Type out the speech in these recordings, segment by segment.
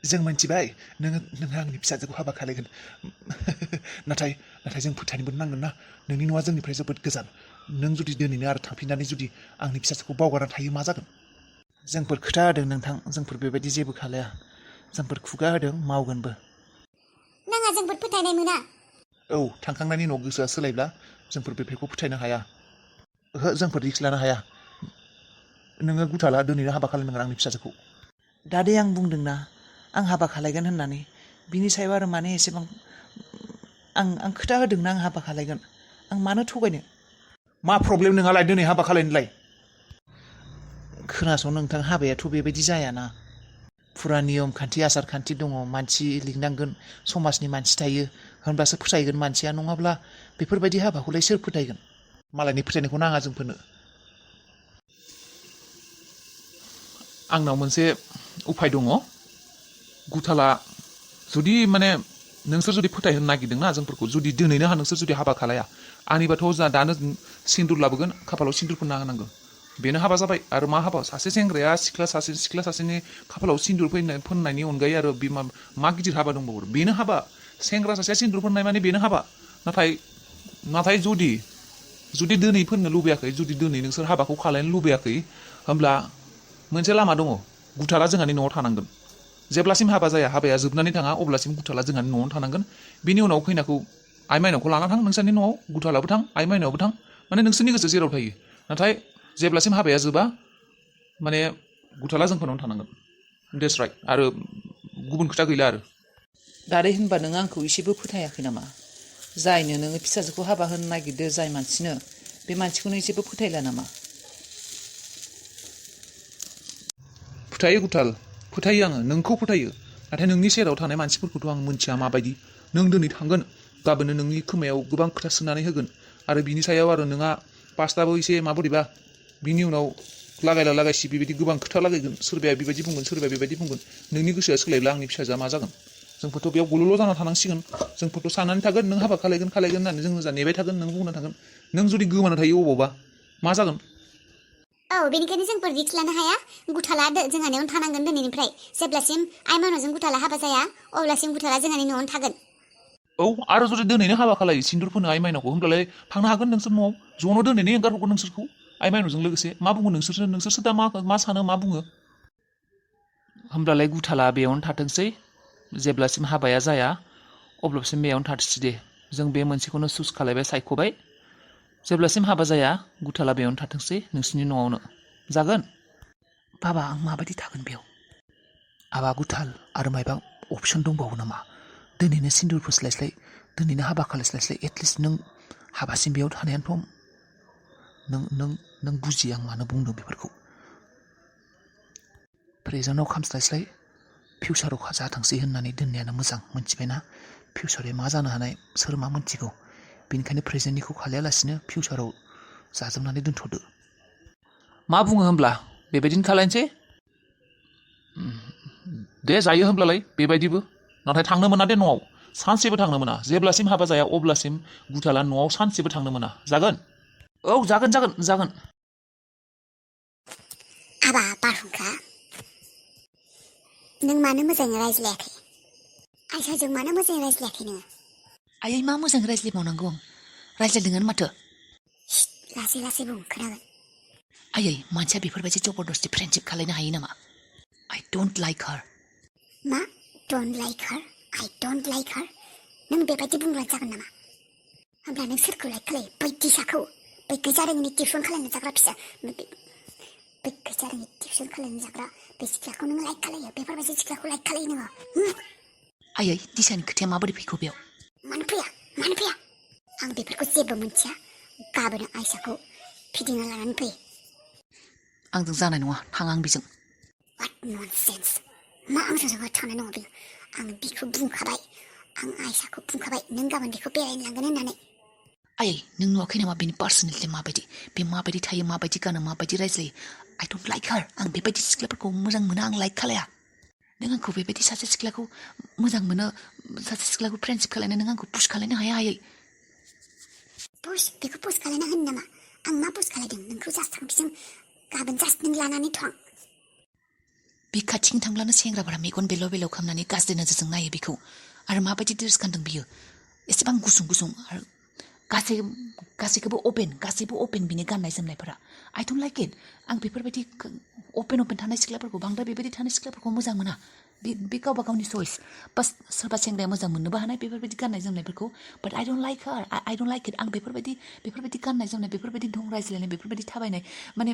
जों मिन्थिबाय नोंहा आंनि फिसाजोखौ हाबा खालायगोन नाथाय जों फोथायनोबो नांगोन ना नोंनि न'आ जोंनिफ्राय जोबोद गोजान नों जुदि दिनैनो आरो थांफिननानै जुदि आंनि फिसाजोखौ बावगारना थायो मा जागोन जोंफोर खोथा होदों नोंथां जोंफोर बेबायदि जेबो खालाया जोंफोर खुगा होदों मावगोनबो नाङा जोंफोर फोथायनाय मोना औ थांखांनायनि उनाव गोसोआ सोलायब्ला जोंफोर बेफोरखौ फोथायनो हाया ओहो जोंफोर रिक्स लानो हाया नोङो गुथाला दिनैनो हाबा खालामनांगोन आंनि फिसाजोखौ दादे आं बुंदोंना आं हाबा खालायगोन होननानै बिनि सायाव आरो माने एसेबां आं खोथा होदोंना आं हाबा खालायगोन आं मानो थगायनो मा प्रब्लेम नोंहालाय दिनै हाबा खालायनोलाय खोनासं नोंथां हाबायाथ' बेबायदि जायाना फुरा नियम खान्थि आसार खान्थि दङ मानसि लिंनांगोन समाजनि मानसि थायो होनब्लासो फोथायगोन मानसिया नङाब्ला बेफोरबायदि हाबाखौलाय सोर फोथायगोन मालायनि फोथायनायखौ नाङा जोंफोरनो आंनाव मोनसे उफाय दङ गुथाला जुदि माने नोंसोर जुदि फोथायहोनो नागिरदोंना जोंफोरखौ जुदि दिनैनो नोंसोर जुदि हाबा खालाया आंनिबाथ' जा दानो सिन्दुर लाबोगोन खाफालाव सिन्दुर फोनना होनांगोन बेनो हाबा जाबाय आरो मा हाबा सासे सेंग्राया सिख्ला सासेनि खाफालाव सिन्दुर फोननायनि अनगायै आरो मा गिदिर हाबा दंबावो बेनो हाबा सेंग्रा सासेया सिन्दुर फोननाय माने बेनो हाबा नाथाय जुदि दिनै फोननो लुबैयाखै जुदि दिनै नोंसोर हाबाखौ खालायनो लुबैयाखै होमब्ला मोनसे लामा दङ गुथाला जोंहानि न'आव थानांगोन जेब्लासिम हाबा जाया हाबाया जोबनानै थाङा अब्लासिम गुथाला जोंहानि न'आवनो थानांगोन बिनि उनाव खैनाखौ आइ माइनावखौ लाना थां नोंसोरनि न'आव गुथालाबो थां आइ माइनावबो थां माने नोंसोरनि गोसो जेराव थायो नाथाय जेब्लासिम हाबाया जोबा माने गुथाला जोंफोरनावनो थानांगोन देट्स राइट आरो गुबुन खोथा गैला आरो दादै होनबा नों आंखौ एसेबो फोथायाखै नामा जायनो नोङो फिसाजोखौ हाबा होनो नागिरदो जाय मानसिनो बे मानसिखौनो एसेबो फोथायला नामा फोथायो गुथाल फोथायो आङो नोंखौ फोथायो नाथाय नोंनि सेराव थानाय मानसिफोरखौथ' आं मिन्थिया माबायदि नों दिनै थांगोन गाबोननो नोंनि खोमायाव गोबां खोथा सोनानै होगोन आरो बिनि सायाव आरो नोंहा पास्टआबो एसे माबोरैबा बिनि उनाव लागायला लागायसि बेबायदि गोबां खोथा लागायगोन सोरबाया बेबायदि बुंगोन सोरबाया बेबायदि बुंगोन नोंनि गोसोआ सोलायब्ला आंनि फिसाजोआ मा जागोन जोंफोरथ' बेयाव गल'ल' जाना थानांसिगोन जोंफोरथ' साननानै थागोन नों हाबा खालायगोन होननानै जों जा नेबाय थागोन नों बुंना थागोन नों जुदि गोमाना थायो अबावबा मा जागोन औ बेनिखायनो जोंफोर रिक्स लानो हाया गुथाला जोंहानियावनो थानांगोन दिनैनिफ्राय जेब्लासिम आइ माइनावजों गुथाला हाबा जाया अब्लासिम गुथाला जोंहानि न'आवनो थागोन औ आरो जुदि दिनैनो हाबा खालायो सिन्दुर फोनो आइ माइनावखौ होमब्लालाय थांनो हागोन नोंसोर न'आव ज'नो दिनैनो एंगारहरगोन नोंसोरखौ आइ माइनावजों लोगोसे मा बुङो नोंसोरसो दा मा सानो मा बुङो होमब्लालाय गुथाला बेयावनो थाथोंसै जेब्लासिम हाबाया जाया अब्लासिम बेयावनो थाथोंसै दे जों बे मोनसेखौनो चुज खालायबाय सायख'बाय जेब्लासिम हाबा जाया गुथाला बेयावनो थाथोंसै नोंसिनि न'आवनो जागोन बाबा आं माबायदि थागोन बेयाव आबा गुथाल आरो मायबा अपसन दंबावो नामा दिनैनो सिन्दुर फोस्लायस्लाय दिनैनो हाबा खालायस्लायस्लाय एटलिस्ट नों हाबासिम बेयाव थानायानोथ' नों बुजियो आं मानो बुंदों बेफोरखौ प्रेजेन्टआव खामस्लायस्लाय फिउचाराव जाथोंसै होननानै दोननायानो मोजां मोनथिबायना फिउचाराव मा जानो हानाय सोर मा मोनथिगौ बेनिखायनो प्रेजेन्टनिखौ खालायालासिनो फिउचाराव जाजोबनानै दोनथ'दो मा बुङो होमब्ला बेबायदिनो खालायनोसै दे जायो होमब्लालाय बेबायदिबो नाथाय थांनो मोना दे न'आव सानसेबो थांनो मोना जेब्लासिम हाबा जाया अब्लासिम गुथाला न'आव सानसेबो थांनो मोना जागोन औ जागोन हाबा बारहुंखा नों मानो मोजाङै रायज्लायाखै आयसाजों मानो मोजाङै रायज्लायाखै नोङो आयै मा मोजां रायज्लायबावनांगौ आं रायज्लायदोंआनो माथो लासै लासै बुं खोनागोन आयै मानसिया बेफोरबायदि जबरदस्ति फ्रेन्डशिप खालायनो हायो नामा आइ डोन्ट लाइक हार मा डोन्ट लाइक हार आइ डोन्ट लाइक हार नों बेबायदि बुंब्लानो जागोन नामा होमब्ला नों सोरखौ लाइक खालायो बै दिसाखौ बै गैजारोङिनि टिउसन खालायनो जाग्रा फिसा बै गैजारोङि टिउसन खालायनो जाग्रा बे सिख्लाखौ नों लाइक खालायो बेफोरबायदि सिख्लाखौ लाइक खालायो नोङो आयै दिसानि खोथाया माबोरै फैखो बेयाव मानो फैया आं बेफोरखौ जेबो मिन्थिया गाबोनो आयसाखौ फिदिंना लानानै फै आंजों जानाय नङा थाङा आं बेजों What nonsense मा आंजों थानाय नङा बियो आं बिखौ बुंखाबाय आं आयसाखौ बुंखाबाय नों गाबोन बेखौ बेरायनो लांगोन होननानै आयै नों नुवाखै नामा बेनि पार्सनेलिटि माबायदि बे माबायदि थायो माबायदि गानो माबायदि रायज्लायो आइ डोन्ट लाइक हार आं बेबायदि सिख्लाफोरखौ मोजां मोना आं लाइक खालाया नों आंखौ बेबायदि सासे सिख्लाखौ मोजां मोनो सासे सिख्लाखौ फ्रेन्डशिप खालायनो नों आंखौ पुश खालायनो हाया आयै बेखौ पुश खालायना होनो नामा आं मा पुश खालायदों नोंखौ जास्ट थांफिजों गाबोन जास्ट नों लानानै थां बे खाथिथिं थांब्लानो सेंग्राफोरा मेगन बेल' बेल' खालामनानै गाज्रि नोजोरजों नायो बेखौ आरो माबायदि ड्रेस गानदों बियो एसेबां गुसुं गुसुं आरो गासैखौबो अपेन बिनि गाननाय जोमनायफोरा आइ डन्ट लाइक इट आं बेफोरबायदि अपेन थानाय सिख्लाफोरखौ बांद्राय बेबायदि थानाय सिख्लाफोरखौ मोजां मोना बे गावबा गावनि चइस बास सोरबा सेंग्राया मोजां मोननोबो हानाय बेफोरबायदि गाननाय जोमनायफोरखौ बाट आइ डन्ट लाइक हार आइ डन्ट लाइक इट आं बेफोरबायदि गाननाय जोमनाय बेफोरबायदि दं रायज्लायनाय बेफोरबायदि थाबायनाय माने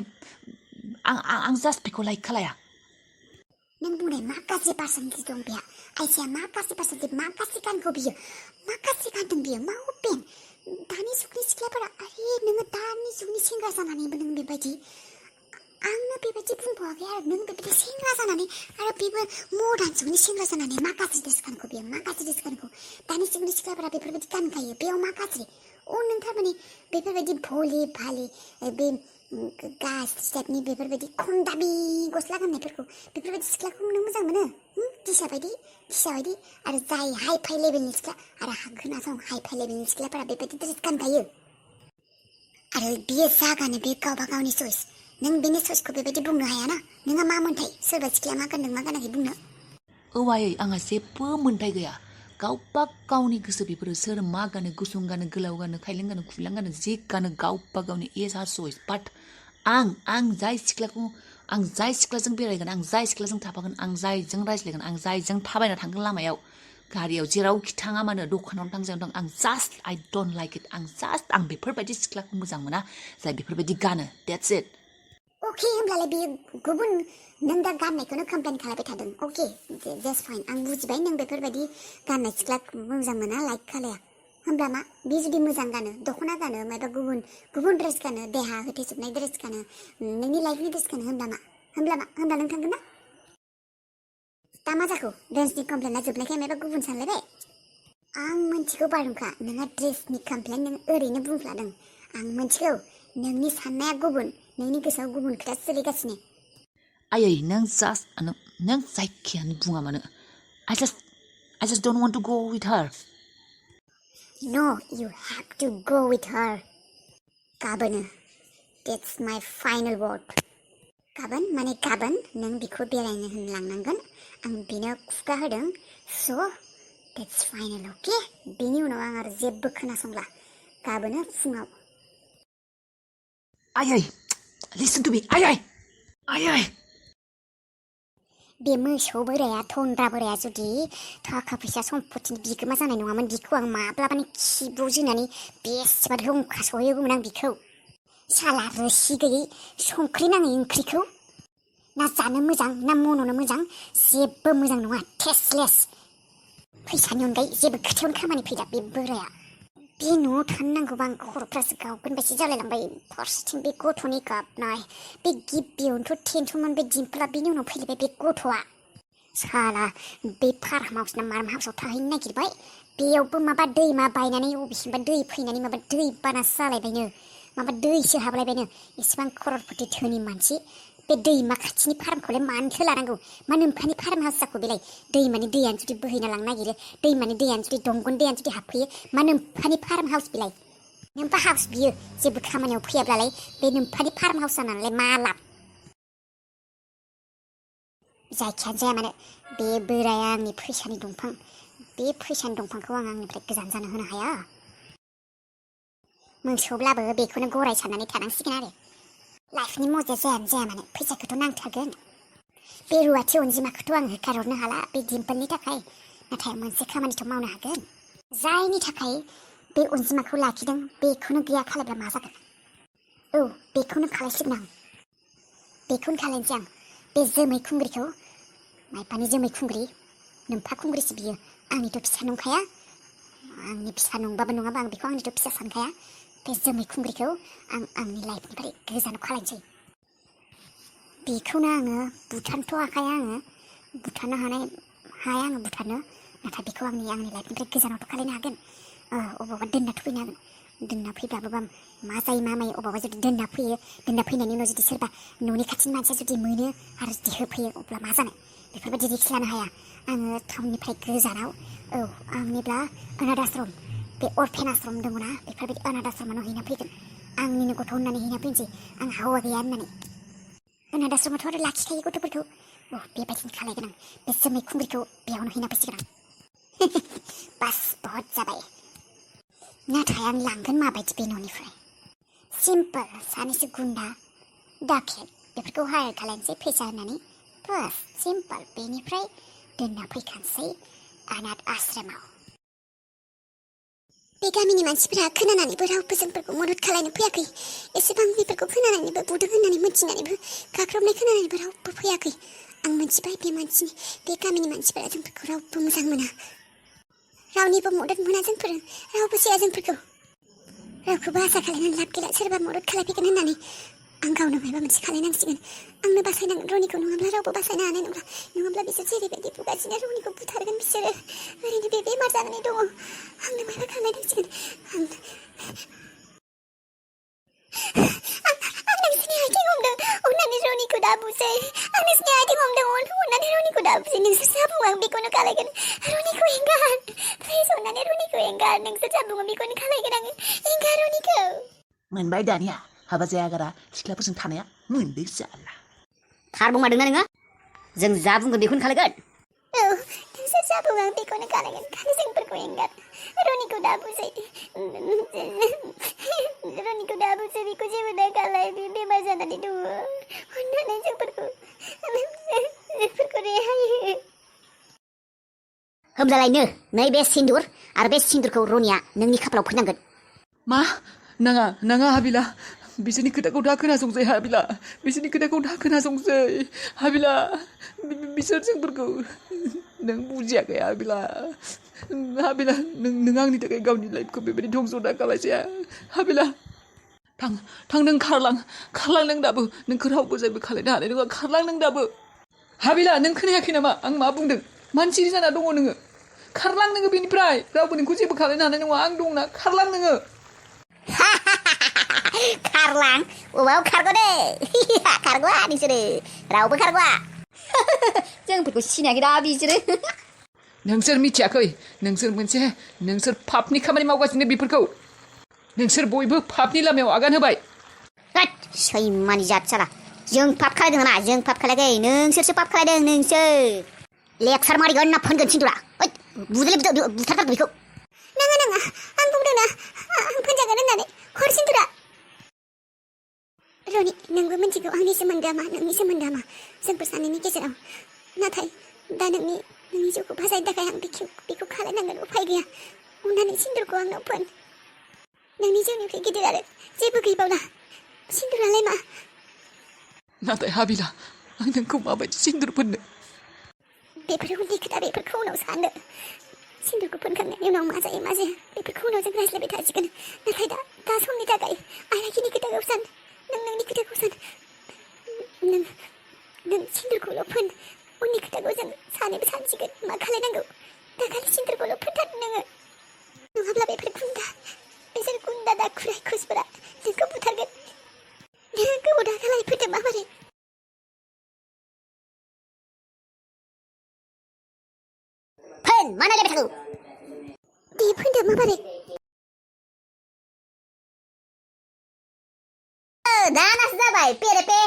आं जास्ट बेखौ लाइक खालाया नों बुंनाय मा गाज्रि पार्सेन्टेज दं बेहा आइसाया मा गाज्रि पार्सेन्टेज मा गाज्रि गानखौ बियो मा गाज्रि गानदों बियो मा अपेन दानि जुगनि सिख्लाफोरा आरे नोङो दानि जुगनि सेंग्रा जानानैबो नों बेबायदि आंनो बेबायदि बुंबावाखै आरो नों बेबायदि सेंग्रा जानानै आरो बेबो मडार्न जुगनि सेंग्रा जानानै मा गाज्रि ड्रेस गानखौ बियो मा गाज्रि ड्रेस गानखौ दानि जुगनि सिख्लाफोरा बेफोरबायदि गानखायो बेयाव मा गाज्रि नों थारमाने बेफोरबायदि भलि भालि बे गाज्रि टाइपनि बेफोरबायदि खम दामि गस्ला गाननायफोरखौ बेफोरबायदि सिख्लाखौ नों मोजां मोनो दिसा बायदि आरो जाय हाइ फाइ लेभेलनि सिख्ला आरो खोनासं हाइ फाइ लेभेलनि सिख्लाफोरा बेबायदि ड्रेस गानखायो आरो बियो जा गानो बे गावबा गावनि चइस नों बेनि चइसखौ बेबायदि बुंनो हायाना नोंहा मा मोन्थाय सोरबा सिख्लाया मा गानदों मा गानाखै बुंनो औवायै आंहा जेबो मोन्थाय गैया गावबा गावनि गोसो बेफोरो सोर मा गानो गुसुं गानो गोलाव गानो खायलें गानो खुइलां गानो जे गानो गावबा गावनि एज हार चइस बाट आं जाय सिख्लाजों बेरायगोन आं जाय सिख्लाजों थाफागोन आं जायजों रायज्लायगोन आं जायजों थाबायना थांगोन लामायाव गारियाव जेरावखि थाङा मानो दखानावनो थां आं just I don't like it आं बेफोरबायदि सिख्लाखौ मोजां मोना जाय बेफोरबायदि गानो देट्स इट अके होमब्लालाय बेयो गुबुन नों दा गाननायखौनो कमप्लेन खालामबाय थादों अके जास्ट फाइन आं बुजिबाय नों बेफोरबायदि गाननाय सिख्ला मोजां मोना लाइक खालाया होमब्ला मा बे जुदि मोजां गानो दख'ना गानो माबा गुबुन ड्रेस गानो देहा होथेजोबनाय ड्रेस गानो नोंनि लाइफनि ड्रेस गानो होमब्ला नों थांगोन ना दा मा जाखो ड्रेसनि कमप्लेना जोबनायखाय माबा गुबुन सानलायबाय आं मोनथिगौ बारुंखा नोंहा ड्रेसनि कमप्लेन नों ओरैनो बुंफ्लादों आं मोनथिगौ नोंनि साननाया गुबुन नोंनि गोसोआव गुबुन खोथा सोलिगासिनो आयै नों जायखियानो बुङा मानो I just don't want to go with her. No, you have to go with her. गाबोन that's my final word. गाबोन माने गाबोन नों बिखौ बेरायनो होनलांनांगोन आं बिनो खुगा होदों so that's final okay बिनि उनाव आं आरो जेबो खोनासंला गाबोन फुङाव आयै listen to me आयै बे मोसौ बोराया थन्द्रा बोराया जुदि थाखा फैसा सम्पतिनि बिगोमा जानाय नङामोन बिखौ आं माब्लाबानो खिबु जोनानै बेसेबा रंखा सहैगौमोन आं बिखौ साला रोसि गैयै संख्रि नाङै ओंख्रिखौ ना जानो मोजां ना मन'नो मोजां जेबो मोजां नङा टेस्टलेस फैसानि अनगायै जेबो खोथायावनो खामानि फैला बे बोराया बे न'आव थानो नांगौबा आं खर'फ्रासो गावगोन बायदि जालायलांबाय फारसेथिं बे गथ'नि गाबनाय बे गिबियावनोथ' टेनसनमोन बे दिम्पला बिनि उनाव फैलायबाय बे गथ'आ साला बे फार्म हाउस ना मार्म हाउसआव थाहैनो नागिरबाय बेयावबो माबा दैमा बायनानै बबेसिमबा दै फैनानै माबा दै बानासो जालायबायनो माबा दैसो हाबलायबायनो एसेबां खर'रपति धोनि मानसि बे दैमा खाथिनि फार्मखौलाय मानोथो लानांगौ मा नोम्फानि फार्म हाउस जाखो बेलाय दैमानि दैयानो जुदि बोहैना लांनो नागिरो दैमानि दैयानो जुदि दंग'नि दैयानो जुदि हाबफैयो मा नोम्फानि फार्म हाउस बेलाय नोम्फा हाउस बियो जेबो खामानियाव फैयाब्लालाय बे नोम्फानि फार्म हाउस जानानैलाय मा लाब जायखियानो जाया मानो बे बोराया आंनि फैसानि दंफां बे फैसानि दंफांखौ आं आंनिफ्राय गोजान जानो होनो हाया मोसौब्लाबो बेखौनो गराय साननानै थानांसिगोन आरो लाइफनि मजाया जायानो जाया मानो फैसाखौथ' नांथारगोन बे रुवाथि अनजिमाखौथ' आं होखारहरनो हाला बे दिम्पोलनि थाखाय नाथाय मोनसे खामानिथ' मावनो हागोन जायनि थाखाय बे अनजिमाखौ लाखिदों बेखौनो गैया खालायब्ला मा जागोन औ बेखौनो खालायसिगोन आं बेखौनो खालायनोसै आं बे जोमै खुंग्रिखौ माइपानि जोमै खुंग्रि नोम्फा खुंग्रिसो बियो आंनिथ' फिसा नंखाया आंनि फिसा नंबाबो नङाबा आं बेखौ आंनिथ' फिसा सानखाया बे जोमै खुंग्रिखौ आं आंनि लाइफनिफ्राय गोजानाव खालायनोसै बेखौनो आङो बुथारनोथ' हाखाया आङो बुथारनो हाया आङो बुथारनो नाथाय बेखौ आंनि लाइफनिफ्राय गोजानावथ' खालायनो हागोन अबावबा दोननाथ' फैनो हागोन दोनना फैब्लाबो मा जायो मा मायो अबावबा जुदि दोनना फैनायनि उनाव जुदि सोरबा न'नि खाथिनि मानसिया जुदि मोनो आरो जुदि होफैयो अब्ला मा जानो बेफोरबायदि रिक्स लानो हाया आङो टाउननिफ्राय गोजानाव आंनिब्ला अनाथ आश्रम बे अरफेन आश्रम दङ ना बेफोरबायदि अनाथ आश्रमाव हैना फैगोन आंनिनो गथ' होननानै हैना फैनोसै आं हावा गैया होननानै अनाथ आश्रमाथ' आरो लाखिखायो गथ'फोरखौ बेबायदिनो खालायगोन आं बे जोमै खुंग्रिखौ बेयावनो हैना फैसिगोन आं बास बहुत जाबाय नाथाय आं लांगोन माबायदि बे न'निफ्राय सिम्पोल सानैसो गुन्दा डाकेट बेफोरखौ हायार खालामनोसै फैसा होनानै बास सिम्पोल बेनिफ्राय दोनना फैखानोसै अनाथ आश्रमाव बे गामिनि मानसिफोरा खोनानानैबो रावबो जोंफोरखौ मदद खालायनो फैयाखै एसेबां बेफोरखौ खोनानानैबो बुदों होननानै मिथिनानैबो गाख्रबनाय खोनानानैबो रावबो फैयाखै आं मिथिबाय बे गामिनि मानसिफोरा जोंफोरखौ रावबो मोजां मोना रावनिबो मदद मोना जोंफोरो रावबो जाया जोंफोरखौ रावखौबो आसा खालायनानै लाब गैला सोरबा मदद खालायफैगोन होननानै आं गावनो माबा मोनसे खालायनांसिगोन आंनो बासायनांगोन रनिखौ नङाब्ला रावबो बासायनो हानाय नंला नङाब्ला बिसोर जेरैबायदि बुगासिनो रनिखौ बुथारगोन बिसोरो ओरैनो बे बेमार जानानै दङ आंनो माबा खालायनांसिगोन आं नोंसोरनि आथिं हमदों अननानै रनिखौ दाबुसै आं नोंसोरनि आथिं हमदों अननानै रनिखौ दाबुसै नोंसोर जा बुङो आं बेखौनो खालायगोन रनिखौ एंगार प्लिज अननानै रनिखौ एंगार नोंसोर जा बुङो बेखौनो खालायगोन आङो एंगार रनिखौ मोनबाय दानिया हाबा जायागारा सिख्लाफोरजों थानाया मोनदो जाला थार बुंमारदोंना नोङो जों जा बुंगोन बेखौनो खालायगोन औ नोंसोर जा बुङो आं बेखौनो खालायगोन खालि जोंफोरखौ एंगार रनिखौ दाबुसै रनिखौ दाबुसै बेखौ जेबो दा खालाय बे बेमार जानानै दङ अननानै जोंफोरखौ रेहाय हो होमब्लालायनो नैबे सिन्दुर आरो बे सिन्दुरखौ रनिया नोंनि खाफालाव फैनांगोन मा नाङा हाबिला बिसोरनि खोथाखौ दा खोनासंसै हाबिला बिसोरनि खोथाखौ दा खोनासंसै हाबिला बिसोर जोंफोरखौ नों बुजियाखै हाबिला नों आंनि थाखाय गावनि लाइफखौ बेबायदि धंस' दा खालायजाया हाबिला थां नों खारलां नों दाबो नोंखौ रावबो जेबो खालायनो हानाय नङा खारलां नों दाबो हाबिला नों खोनायाखै नामा आं मा बुंदों मानसि जाना दङ नोङो खारलां नोङो बेनिफ्राय रावबो नोंखौ जेबो खालायनो हानाय नङा आं दंना खारलां नोङो खारलां अबाव खारगौ दे खारग'आ नोंसोरो रावबो खारग'आ जोंफोरखौ सिनायाखै दा बिसोरो नोंसोर मिथियाखै नोंसोर पापनि खामानि मावगासिनो बेफोरखौ नोंसोर बयबो पापनि लामायाव आगान होबाय सैमानि जात साला जों पाप खालायदों ना जों पाप खालायाखै नोंसोरसो पाप खालायदों नोंसोर लेक्सार मारिगोन ना फोनगोन सिन्दुरा बुथारथार बेखौ नाङा आं बुंदों ना आं फोनजागोन होननानै हर सिन्दुरा रनि नोंबो मिथिगौ आंनि सोमोन्दोआ मा नोंनि सोमोन्दोआ मा जोंफोर सानैनि गेजेराव नाथाय दा नोंनि जिउखौ बासायनो थाखाय आं बेखौ खालायनांगोन उफाय गैया अननानै सिन्दुरखौ आंनाव फोन नोंनि जिउनिफ्राय गिदिर आरो जेबो गैबावला सिन्दुरालाय मा नाथाय हाबिला आं नोंखौ माबायदि सिन्दुर फोननो बेफोर उन्दै खोथा बेफोरखौ उनाव सानो सिन्दुरखौ फोनखांनायनि उनाव मा जायो मा जाया बेफोरखौ उनाव जों रायज्लायबाय थासिगोन नाथाय दा समनि थाखाय आलाखिनि खोथाखौ सान नोंनि खोथाखौ सान नों सिन्दुरखौल' फोन उननि खोथाखौ जों सानैबो सानसिगोन मा खालायनांगौ दा खालि सिन्दुरखौल' फोनथार नोङो नङाब्ला बिसोर गुन्दा दाखु रायखसफोरा नोंखौ बुथारगोन नोङो गोबाव दा खालाय फोनदो माबोरै फोन मा नायलायबाय थागौ दे फोनदो माबोरै दानासो जाबाय पेरेपे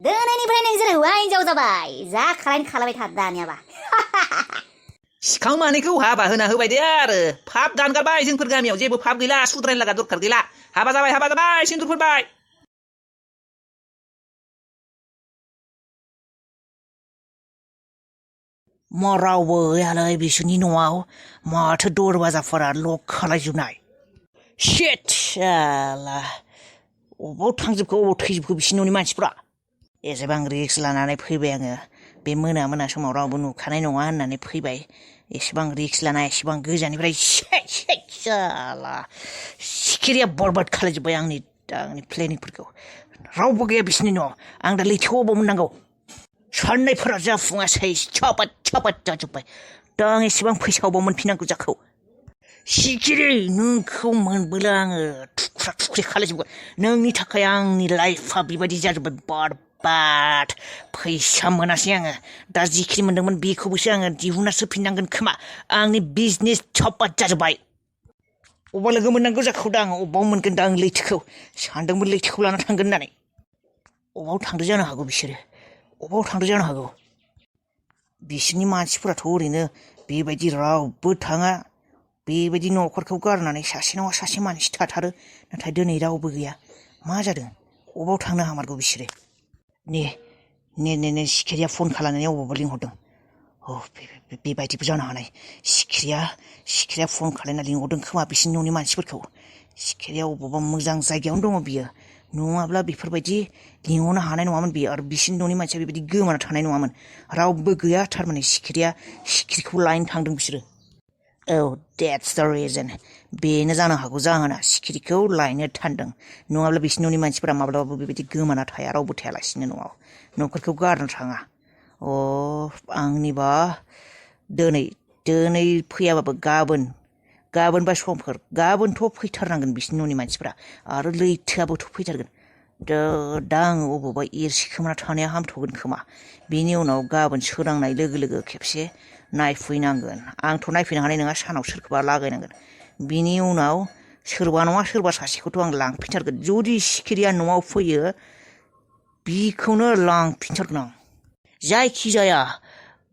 दिनैनिफ्राय नोंसोर हौवा हिन्जाव जाबाय जा खालायनो खालायबाय था दानियाबा सिखां मानैखौ हाबा होना होबाय दे आरो पाप दानगारबाय जोंफोर गामियाव जेबो पाप गैला सुद्रायनो लागा दरखार गैला हाबा जाबाय सिन्दुर फोनबाय मा रावबो गैयालै बिसोरनि न'आव माथो दरवाजाफोरा लक खालायजोबनाय शिट साला अबाव थांजोबखो अबाव थैजोबखो बिसोरनि न'नि मानसिफ्रा एसेबां रिक्स लानानै फैबाय आङो बे मोना समाव रावबो नुखानाय नङा होननानै फैबाय एसेबां रिक्स लाना एसेबां गोजाननिफ्राय साला सिखिरिया बरबाद खालायजोब्बाय आंनि प्लेनिंफोरखौ रावबो गैया बिसोरनि न'आव आं दा लैथोआव अबाव मोननांगौ साननायफोरा जाफुङासै सापात जाजोब्बाय दा आं एसेबां फैसा अबाव मोनफिननांगौ जाखो सिखिरि नोंखौ मोनबोला आङो थुख्रा खालायजोबगोन नोंनि थाखाय आंनि लाइफआ बेबायदि जाजोब्बाय बरबाद फैसा मोनासै आङो दा जिखिनि मोनदोंमोन बेखौबोसो आङो दिहुननासो फिननांगोन खोमा आंनि बिजनेस सापात जाजोब्बाय अबाव लोगो मोननांगौ जाखो दा आं अबाव मोनगोन दा आं लैथोखौ सानदोंमोन लैथोखौ लाना थांगोन होननानै अबाव थांदो जानो हागौ बिसोरो अबाव थांदों जानो हागौ बिसोरनि मानसिफोराथ' ओरैनो बेबायदि रावबो थाङा बेबायदि न'खरखौ गारनानै सासे नङा सासे मानसि थाथारो नाथाय दिनै रावबो गैया मा जादों अबाव थांनो हामारगौ बिसोरो ने सिखिरिया फन खालामनानै अबावबा लिंहरदों बेबायदिबो जानो हानाय सिखिरिया फन खालामना लिंहरदों खोमा बिसोरनि न'नि मानसिफोरखौ सिखिरिया अबावबा मोजां जायगायावनो दङ बियो नङाब्ला बेफोरबायदि लिंहरनो हानाय नङामोन बियो आरो बिसोरनि न'नि मानसिया बेबायदि गोमाना थानाय नङामोन रावबो गैया थारमाने सिखिरिखौ लायनो थांदों बिसोरो that's the reason बेनो जानो हागौ जाहोना सिखिरिखौ लायनो थांदों नङाब्ला बिसोरनि न'नि मानसिफोरा माब्लाबाबो बेबायदि गोमाना थाया रावबो थायालासिनो न'आव न'फोरखौ गारनो थाङा आंनिबा दिनै फैयाबाबो गाबोन बा समफोर गाबोनथ' फैथारनांगोन बिसोरनि न'नि मानसिफोरा आरो लैथोआबोथ' फैथारगोन दा आङो अबावबा एरसिखोमना थानाया हामथ'गोन खोमा बेनि उनाव गाबोन सोरांनाय लोगो लोगो खेबसे नायफैनांगोन आंथ' नायफैनो हानाय नङा सानाव सोरखौबा लागायनांगोन बिनि उनाव सोरबा नङा सोरबा सासेखौथ' आं लांफिनथारगोन जुदि सिखिरिया न'आव फैयो बिखौनो लांफिनथारगोन आं जायखिजाया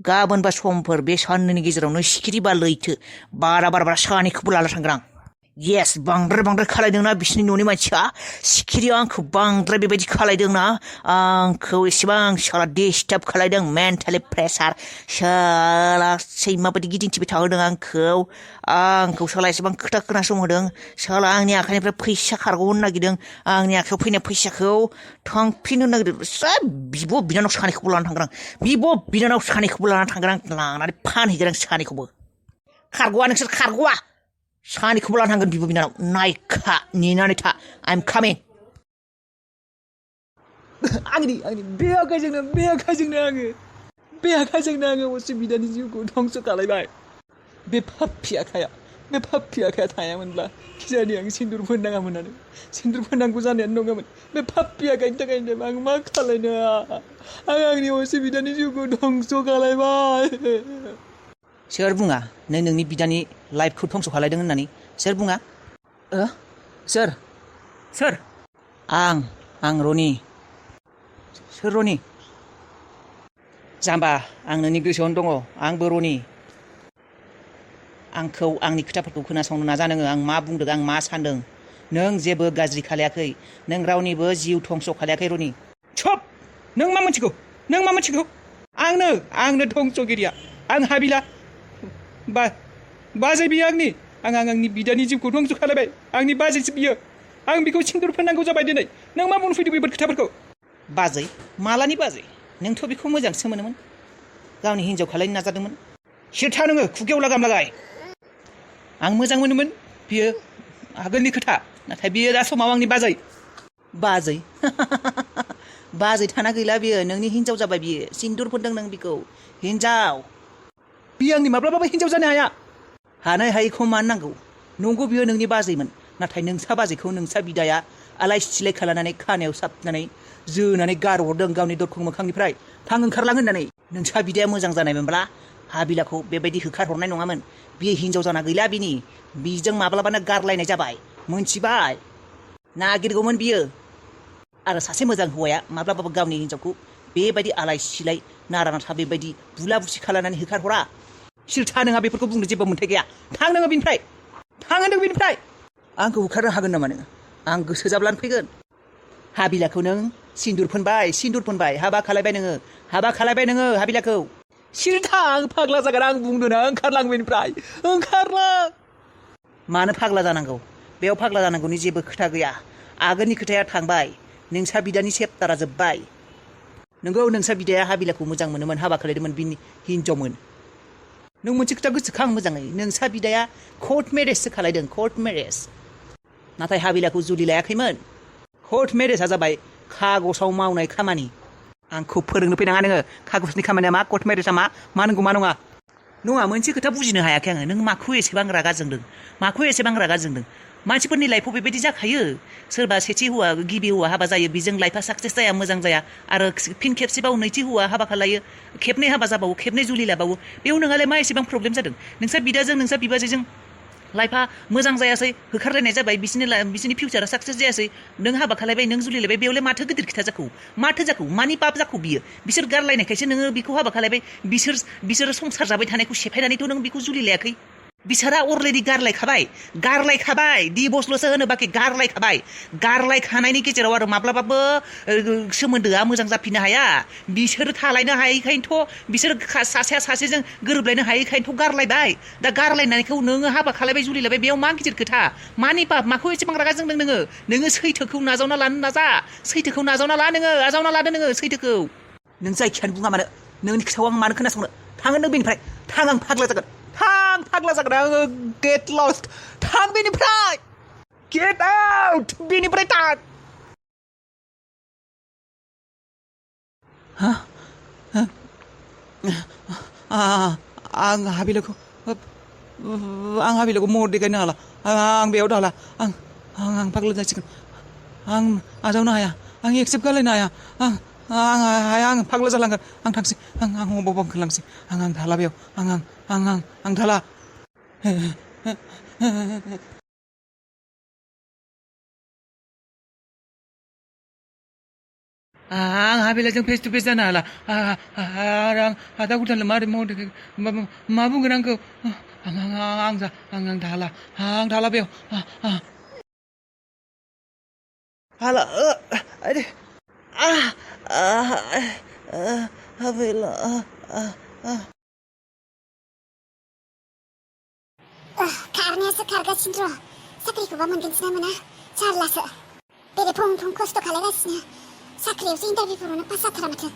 गाबोन बा समफोर बे साननैनि गेजेरावनो सिखिरि बा लैथो बारा सानैखौबो लाना थांगोन आं येस बांद्राय खालायदोंना बिसोरनि न'नि मानसिया सिखिरिया आंखौ बांद्राय बेबायदि खालायदोंना आंखौ एसेबां साला डिस्टार्ब खालायदों मेन्टेलि प्रेसार साला सैमाबायदि गिदिंथिबाय थाहोदों आंखौ साला एसेबां खोथा खोनासंहोदों साला आंनि आखाइनिफ्राय फैसा खारग'होनो नागिरदों आंनि आखाइयाव फैनाय फैसाखौ थांफिननो नागिरदों बिब' बिनानाव सानैखौबो लाना थांगोन आं लानानै फानहैगोन आं सानैखौबो खारग'आ नोंसोर खारग'आ सानैखौबो लाना थांगोन बिब' बिनानाव नायखा नेनानै था आइ एम कामिं आंनि बे आखाइजोंनो आङो असुबिदानि जिउखौ धंस' खालायबाय बे पाप्पि आखाइया थायामोनब्ला खिजानि आं सिन्दुर फोननाङामोनानो सिन्दुर फोननांगौ जानायानो नङामोन बे पाप्पि आखाइनि थाखायनो आं मा खालायनो आं आंनि असुबिदानि जिउखौ धंस' खालायबाय सोर बुङा नोंनि बिदानि लाइफखौ धंस' खालायदों होननानै सोर बुङा सोर आं रनि सोर रनि जाम्बा आं नोंनि गोसोआवनो दङ आंबो रनि आंखौ आंनि खोथाफोरखौ खोनासंनो नाजा नोङो आं मा बुंदों आं मा सानदों नों जेबो गाज्रि खालायाखै नों रावनिबो जिउ धंस' खालायाखै रनि चुप नों मा मिथिगौ आंनो धंस'गिरिया आं हाबिला बाजै बियो आं आंनि बिदानि जिउखौ धंस' खालायबाय आंनि बाजैसो बियो आं बिखौ सिन्दुर फोननांगौ जाबाय दिनै नों मा बुंनो फैदों बेफोर खोथाफोरखौ बाजै मालानि बाजै नोंथ' बेखौ मोजांसो मोनोमोन गावनि हिनजाव खालायनो नाजादोंमोन सिरथा नोङो खुगायाव लागाम लागाय आं मोजां मोनोमोन बियो आगोलनि खोथा नाथाय बियो दा समाव आंनि बाजै थाना गैला बियो नोंनि हिनजाव जाबाय बियो सिन्दुर फोनदों नों बिखौ हिनजाव बियो आंनि माब्लाबाबो हिनजाव जानो हाया हानाय हायैखौ मानो नांगौ नंगौ बियो नोंनि बाजैमोन नाथाय नोंसा बाजैखौ नोंसा बिदाया आलाय सिलाय खालामनानै खानायाव साबनानै जोनानै गारहरदों गावनि दरखं मोखांनिफ्राय थां ओंखारलां होननानै नोंसा बिदाया मोजां जानायमोनब्ला हाबिलाखौ बेबायदि होखारहरनाय नङामोन बियो हिनजाव जाना गैला बिजों माब्लाबानो गारलायनाय जाबाय मोनथिबाय नागिरगौमोन बियो आरो सासे मोजां हौवाया माब्लाबाबो गावनि हिनजावखौ बेबायदि आलाय सिलाय नारा नाथा बेबायदि बुला बुसि खालामनानै होखारहरा सिरथा नोंहा बेफोरखौ बुंनो जेबो मोन्थाय गैया थां नोङो बिनिफ्राय आंखौ होखारनो हागोन नामा नोङो आं गोसो जाब्लानो फैगोन हाबिलाखौ नों सिन्दुर फोनबाय हाबा खालायबाय नोङो हाबिलाखौ सिरथा आं फाग्ला जागोन आं बुंदों ना ओंखारलां बेनिफ्राय ओंखारलां मानो फाग्ला जानांगौ बेयाव फाग्ला जानांगौनि जेबो खोथा गैया आगोलनि खोथाया थांबाय नोंसा बिदानि सेप्टारा जोब्बाय नोंगौ नोंसा बिदाया हाबिलाखौ मोजां मोनोमोन हाबा खालायदोंमोन बिनि हिनजावमोन नों मोनसे खोथा गोसोखां मोजाङै नोंसा बिदाया कर्ट मेरेजसो खालायदों कर्ट मेरेज नाथाय हाबिलाखौ जुलि लायाखैमोन कर्ट मेरेजआ जाबाय खागजाव मावनाय खामानि आंखौ फोरोंनो फैनाङा नोङो खागजनि खामानिया मा कर्ट मेरेजआ मा नंगौ मा नङा मोनसे खोथा बुजिनो हायाखै आङो नों माखौ एसेबां रागा जोंदों मानसिफोरनि लाइफआव बेबायदि जाखायो सोरबा सेथि हौवा गिबि हौवा हाबा जायो बेजों लाइफआ साक्सेस जाया मोजां जाया आरो फिन खेबसेबाव नैथि हौवा हाबा खालायो खेबनै हाबा जाबावो खेबनै जुलि लाबावो बेयाव नोंहालाय मा एसेबां प्रब्लेम जादों नोंसा बिदाजों नोंसा बिबाजैजों लाइफआ मोजां जायासै होखारलायनाय जाबाय बिसोरनि फिउचारा साक्सेस जायासै नों हाबा खालायबाय नों जुलि लायबाय बेयावलाय माथो गिदिर खोथा जाखो मानि पाप जाखो बियो बिसोर गारलायनायखायसो नोङो बिखौ हाबा खालायबाय बिसोर संसार जाबाय थानायखौ सेफायनानैथ' नों बिखौ जुलि लायाखै बिसोरा अलरेडि गारलायखाबाय डिभर्सल'सो होनो बाखि गारलायखानायनि गेजेराव आरो माब्लाबाबो सोमोन्दोआ मोजां जाफिननो हाया बिसोर थालायनो हायैखायनोथ' बिसोर सासेया सासेजों गोरोबलायनो हायैखायनोथ' गारलायबाय दा गारलायनायखौ नोङो हाबा खालायबाय जुलि लाबाय बेयाव मा गिदिर खोथा मानि पाप माखौ एसेबां रागा जोंदों नोङो सैथोखौ नाजावना लानो नाजा सैथोखौ नाजावना ला नोङो आजावना लादो नोङो सैथोखौ नों जायखियानो बुङा मानो नोंनि खोथाखौ आं मानो खोनासंनो थाङो नों बेनिफ्राय थां आं फाग्ला जागोन आङो गेट लस्ट थां बेनिफ्राय गेट आउट बेनिफ्राय थां आं हाबिलाखौ महर देखायनो हाला आं बेयाव दाला आं फाग्ला जासिगोन आं आजावनो हाया आं एक्सेप्ट खालायनो हाया आं फाग्ला जालांगोन आं थांसै आं बबावबा ओंखारलांसै आं थाला बेयाव आं थाला आं हाबिलाजों फेस टु फेस जानो हाला आं आदा गुटानो मारै महर मा बुंगोन आंखौ आं थाला बेयाव हाला हाबिला खारनायासो खारगासिनो र' साख्रिखौबा मोनगोनसो ना मोना जारलासो बेरे फुं खस्थ' खालायगासिनो साख्रियावसो इन्टारभिउफोरावनो पास जाथारा माथो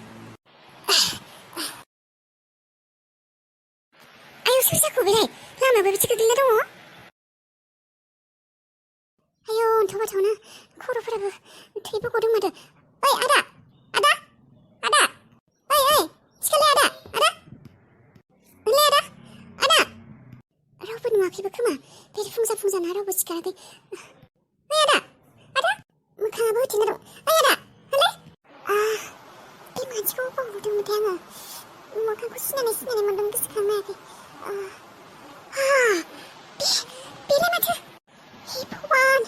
आयौ सोर जाखो बेलाय लामायाबो बिदि गोग्लैना दङ आयौ अन्थावबाथावनो खर'फोराबो थैबो गदों माथो ओइ आदा ओइ सिखालाय आदा नोंलाय आदा रावबो नुवाखैबो खोमा बेरे फुंजा रावबो सिखाराखै ओइ आदा मोखाङाबो होथेना दं ओइ आदा बे मानसिखौ बबाव नुदोंमोनथाय आङो मोखांखौ सिनायनाय मोनदों गोसोखांनो हायाखै बेलाय माथो हे भगवान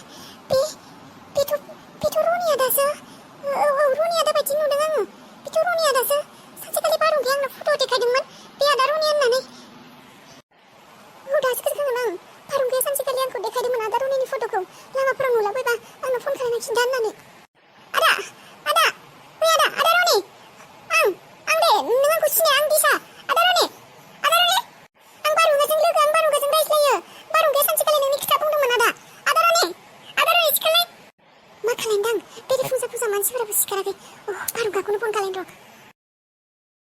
बेथ' रनिया दासो रनिया दा बायदि नुदों आङो बेथ' रनिया दासो सानसेखालि बारहुंखाया आंनो फट' देखायदोंमोन बे आदा रनिया होननानै दासो गोसोखांदों आं बारहुंखाया सानसेखालि आंखौ देखायदोंमोन आदा रनिनि फट'खौ लामाफोराव नुलाबायबा आंनो फन खालामना खिन्था होननानै आदा रनि आं दे नों आंखौ सिनाया आं दिसा